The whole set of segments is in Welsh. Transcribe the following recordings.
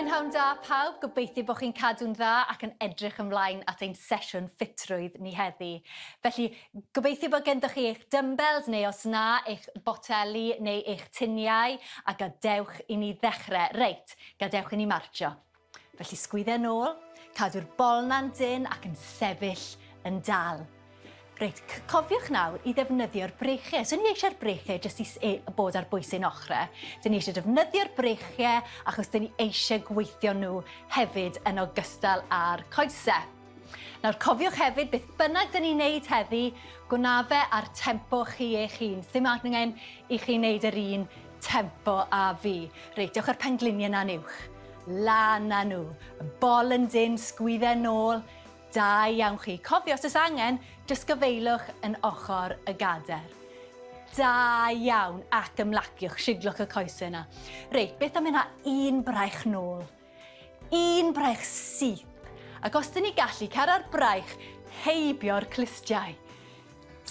Prynhawn da pawb, gobeithio bod chi'n cadw'n dda ac yn edrych ymlaen at ein sesiwn ffitrwydd ni heddi. Felly, gobeithio bod genddoch chi eich dumbbells neu os na, eich boteli neu eich tuniau a gadewch i ni ddechrau. Reit, gadewch i ni martsio. Felly sgwydde nôl, cadw'r bol 'na'n dynn ac yn sefyll yn dal. Reit, cofiwch nawr i ddefnyddio'r breichiau. So ni eisiau'r breichiau jyst i e, bod ar bwys ein ochrau. Dyn ni eisiau defnyddio'r breichiau achos dyn ni eisiau gweithio nhw hefyd yn ogystal â'r coesau. Nawr cofiwch hefyd, beth bynnag dyn ni'n neud heddi, gwna fe ar tempo chi eich hun. Sim angen i chi wneud yr un tempo â fi. Reit, dewch â'r pengliniau 'na'n uwch. Lan â nhw. Y bol yn dynn, sgwydde nôl. Da iawn chi. Cofio, os oes angen, jyst gyfeilwch yn ochr y gader. Da iawn, ac ymlaciwch, siglwch y coesau yna. Reit, beth am hynna un braich nôl? Un braich syth. Ac os dyn ni gallu, cer ar braich heibio'r clustiau.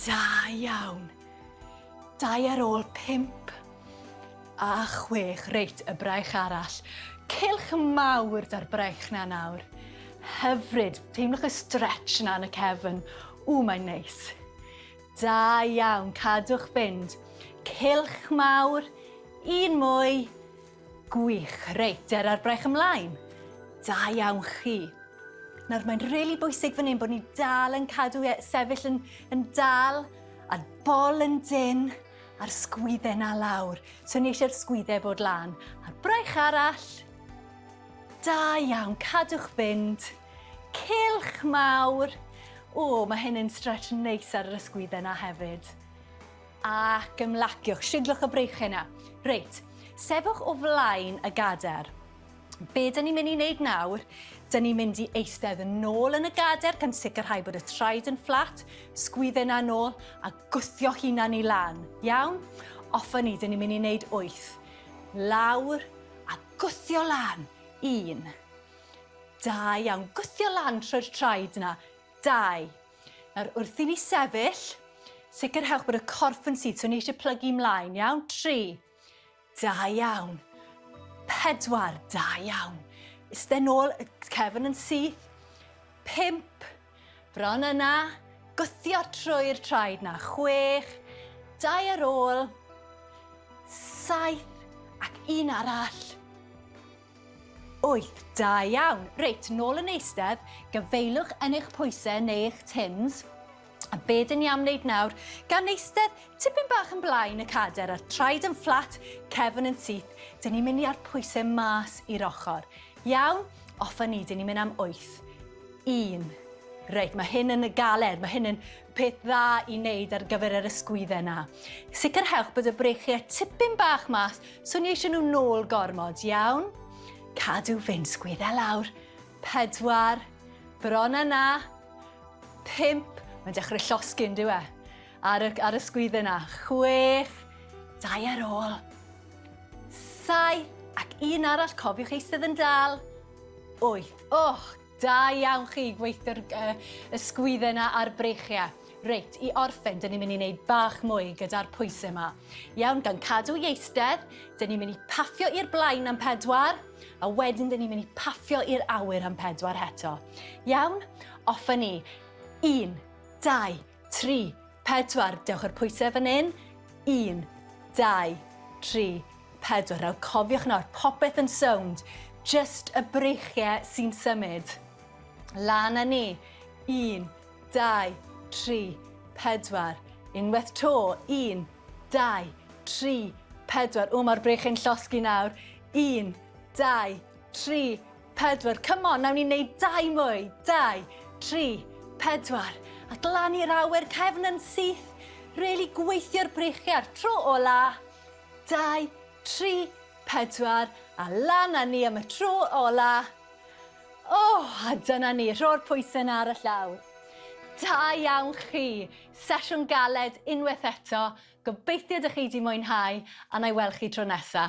Da iawn. Dau ar ôl pump a chwech. Reit, y braich arall. Cylch mawr da'r braich na nawr. Hyfryd. Teimlwch y stretch na yn y cefn. Ww, mae'n neis. Da iawn, cadwch fynd. Cylch mawr, un mwy, Gwych, reit, der ar braich ymlaen. Da iawn chi. Nawr, mae'n rili bwysig fan hyn bod ni dal yn cadw e, sefyll yn, yn dal a'r bol yn dyn a'r sgwyddau na lawr. So ni eisiau'r sgwyddau bod lan. A'r braich arall. Da iawn, cadwch fynd. Cylch mawr. O, mae hyn yn stretch neis ar yr ysgwyddau na hefyd. Ac ymlaciwch, siglwch y breichiau 'na. Reit, sefwch o flaen y gader. Be dyn ni'n mynd i wneud nawr, dyn ni'n mynd i eistedd yn ôl yn y gader gan sicrhau bod y traed yn fflat, sgwydde 'na nôl a gwthio hunan i lan. Iawn? Off â ni, dyn ni'n mynd i wneud wyth. Lawr a gwthio lan. Un. Da iawn, gwthio lan trwy'r traed 'na. Dau. Nawr, wrth i ni sefyll, sicrhewch bod y corff yn syth, so ni eisiau plygu mlaen, iawn? 3. Da iawn. 4. Da iawn. Iste nôl, y cefn yn syth. 5. Bron yna. Gwthio trwy'r traed na. 6. Dau ar ôl. 7. Ac un arall. Wyth, da iawn. Reit, nôl yn eistedd, gafaelwch yn eich pwysau neu eich tins. A be dyn ni am wneud nawr, gan eistedd tipyn bach yn blaen y cader a'r traed yn fflat, cefn yn syth, dyn ni'n mynd i ar pwysau mas i'r ochr. Iawn? Off â ni, dyn ni'n mynd am wyth. Un. Reit, mae hyn yn y galed, mae hyn yn peth dda i wneud ar gyfer yr ysgwyddau 'na. Sicrhewch bod y breichiau tipyn bach mas, so ni eisiau nhw nôl gormod, iawn? Cadw fynd, sgwyddau lawr. Pedwar, bron yna. Pump, mae'n dechrau llosgi yn dyw e? Ar y, ar y sgwyddau 'na. Chwech, dau ar ôl. Saith, ac un arall, cofiwch eistedd yn dal. Wyth, oh, Da iawn chi, gweithio'r uh, ysgwyddau yna a'r breichiau. Reit, i orffen, dyn ni'n mynd i wneud bach mwy gyda'r pwysau yma. Iawn, gan cadw i eistedd, dyn ni'n mynd i paffio i'r blaen am pedwar, a wedyn dyn ni'n mynd i paffio i'r awyr am pedwar eto. Iawn, off â ni. Un, dau, tri, pedwar. Dewch â'r pwysau fan hyn. Un, dau, tri, Pedwar. Nawr cofiwch nawr, popeth yn sownd. Jyst y breichiau sy'n symud. Lan â ni. Un, dau, tri, pedwar. Unwaith to. Un, dau, tri, pedwar. O, mae'r breichiau'n llosgi nawr. Un, dau, tri, pedwar. Come on, nawn ni wneud dau mwy. Dau, tri, pedwar. Ac lan i'r awyr, cefn yn syth. Really gweithio'r breichiau. Tro ola. Dau, tri, pedwar, a lan â ni am y tro ola. O, a dyna ni, rho'r pwysau 'na ar y llawr. Da iawn chi! Sesiwn galed unwaith eto. Gobeithio dych chi 'di mwynhau, a na i weld chi tro nesa.